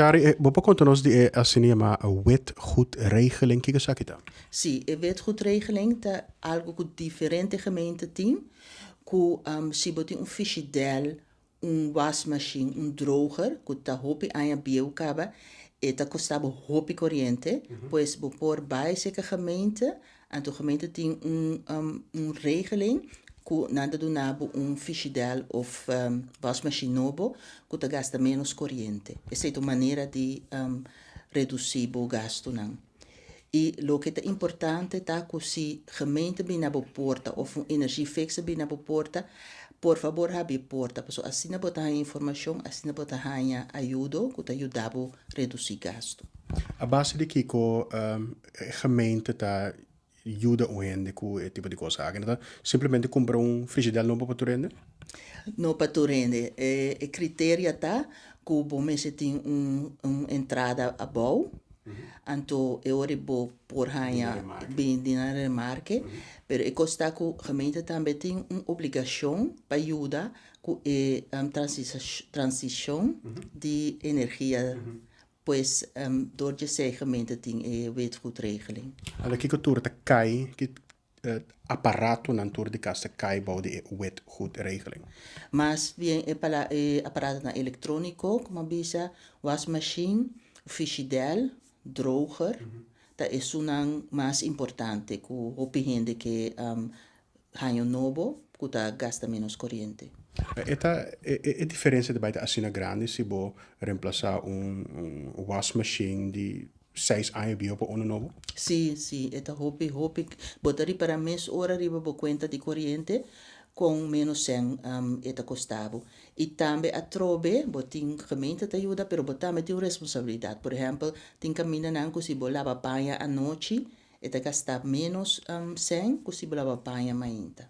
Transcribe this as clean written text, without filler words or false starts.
Shari, bo por konta nos di e asina yamá witgoedregeling? Kiko esaki ta? Sí, e witgoedregeling ta algu ku diferente gemeente tin, ku si bo tin un fishidèl, un wasmashin, un droger ku ta hopi aña bieu kaba, e ta kosta bo hopi koriente, pues bo por bai serka gemeente, anto gemeente tin un un regeling ku nan ta duna bo un fishidèl òf wasmashin nobo ku ta gasta ménos koriente. Esei ta un manera di redusí bo gastunan. I loke ta importante ta ku si gemeente bini na bo porta òf un energiefixer bini na bo porta, por fabor habri e porta pasobra asina bo ta haña informashon, asina bo ta haña ayudo ku ta yuda bo redusí gastu. A base di kiko e gemeente ta yuda un hende ku e tipo di kos aki? No ta simplemente kumpra un frigidèr nobo pa tur hende? No pa tur hende. E kriteria ta ku bo mester tin un entrada abou, anto e ora bo por haña bini na remarke, pero e kos ta ku gemeente tambe tin un obligashon pa yuda ku e transishon di energia. Pues dor djesei gemeente tin e witgoedregeling. Anto kiko tur ta kai, ki aparatonan tur di kas ta kai bou di e witgoedregeling? Mas bien e e aparatonan elektroniko, komo a bisa, wasmashin, fishidèl, droger, ta esunnan mas importante ku hopi hende ke haña nobo ku ta gasta ménos koriente. E ta e diferensia ta bai ta asina grandi si bo remplasá un wasmashin di seis aña bieu pa unu nobo? Sí, sí, e ta hopi, hopi. Bo ta ripará mes ora riba bo kuenta di koriente kon ménos sèn e ta kosta bo. I tambe atrobe bo tin gemeente ta yuda pero bo tambe tin un responsabilidat. Por ehèmpel, tin kamindanan ku si bo laba paña anochi, E ta gasta ménos sèn ku si bo laba paña mainta.